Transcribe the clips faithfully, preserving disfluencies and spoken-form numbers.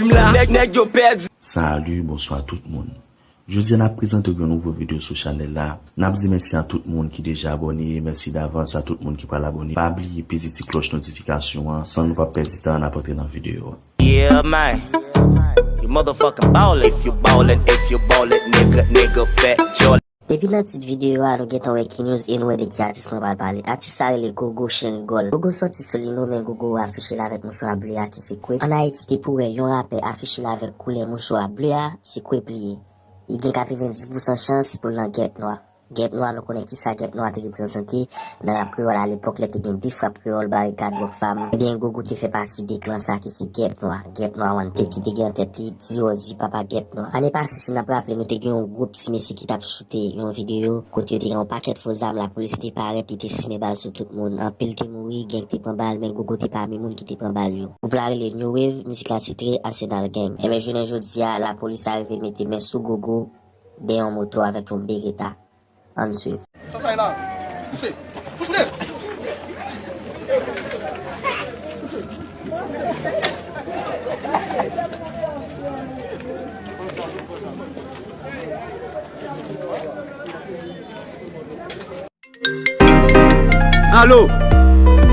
M la, nèg, nèg yo pèdi. Salut, bonsoir tout moun. Jodi a n ap prezante w yon nouvo videyo sou chanèl la. N ap di mèsi a tout moun ki deja abòne, mèsi davans a tout moun ki pral abòne. Pa bliye peze ti klòch notifikasyon an, san nou pa pèdi tan, n ap antre nan videyo a. Yeah, man. You motherfucking ballin'. If you ballin', if you ballin', nigga, nigga, fat Joe. Depi nan tit videyo a, nou gentan wè ki news e nou wè de ki atis mwen pral pale. Atis la rele Gogo Chen Gòl. Gogo sòti Solino, men Gogo afiche l avèk mouchwa ble a ki se kwep. Ann Ayiti, depi w wè yon rapè afiche l avèk koulè mouchwa ble a, se kwep li ye. Li gen katrevenndis pousan chans pou l nan gèp nwa. Gèp nwa, nou konnen ki sa gèp nwa te reprezante nan rap kreyòl alepòk lè te gen bif rap kreyòl, barikad, Rockfam. Ebyen, Gogo te fè pati de klan sa ki se gèp nwa. Gèp nwa Wanted ki te gen an tèt li Diozi, papa gèp nwa. Ane pase, si n ap raple, nou te gen yon gwoup ti mesye ki t ap choute yon videyo kote yo te gen yon pakèt fo zam, lapolis te parèt, li te simen bal sou tout moun. Anpil te mouri, gang te pran bal, men Gogo te pami moun ki te pran bal yo. Gwoup la rele New Wave, mizik la titre Arsenal Gang. Ebyen, jounen jodi a, lapolis arive mete men sou Gogo dèyè yon moto avèk yon Beretta. Ann swiv. Sa sa ye la? Touche! Touche! Alo?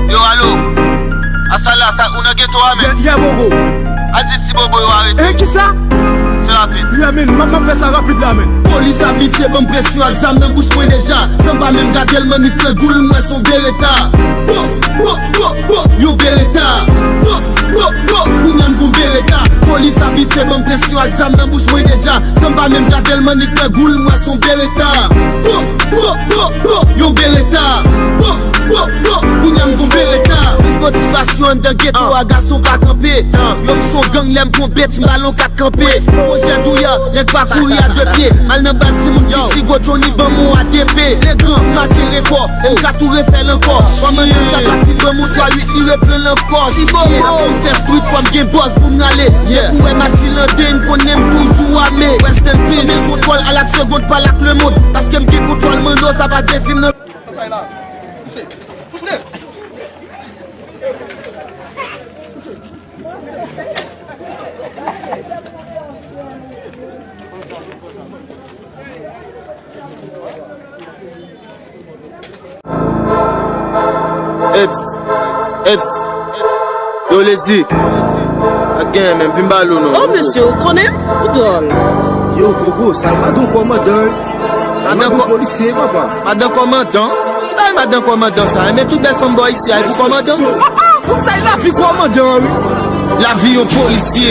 Yo, alo? Asa la, sa, ou nan geto a, men? Yè, yè, Gogo. A di ti bobo yo arete. E, kisa? Fè rapid. Yè, men, m ap, m ap fè sa rapid la, men. Polis abitye ban m presyon ak zam nan bouch mwen deja. San m pa menm gade l, m annik pran goul, m wè s on Beretta. Bo, bo, bo, bo, yon Beretta. Bo, bo, bo, kounye a m gon Beretta. Polis abitye ban m presyon ak zam nan bouch mwen deja. San m pa menm gade l, m annik pran goul, m wè s on Beretta. Bo, bo, bo, bo, yon Beretta. Bo, bo, bo, kounye a m gon Beretta. Plis motivasyon anndan geto a, gason pa kanpe. Yo m s on gang, lè m gon bèt, m balon kat kanpe. Pwojè Douya, nèg pa kouri a de pye. Al nan baz timoun ki si gwo Johnny ban m on A D P. Legan, make rekò, e m ka tou refè l ankò. Kòman nan chak atik ban m on twa uit, li repran l ankò. Si bon, bon, m fè street, fò m gen buzz pou m rale. Depi w wè m ak Silande, n konnen m toujou ame. Rest in peace. Mil kontwòl a la segonn, pale ak lemonn. Paske m gen kontwòl Manno, sa pa vle di m nan. Sa sa ye la? Touche! Touche! Eps, eps, yo Lady. Pa gen menm, vin ba lo non. Oh, mesye, ou konnen? Ou dwòl. Yo, Gogo, sa madan kòmandan, wi. Madan kò-, polisye, papa. Madan kòmandan? Ki bagay madan kòmandan sa? Enben tout bèl fanm bò isi a, e pou kòmandan? Oh, oh, fanm sa, e lavi kòmandan an, wi. Lavi yon polisye.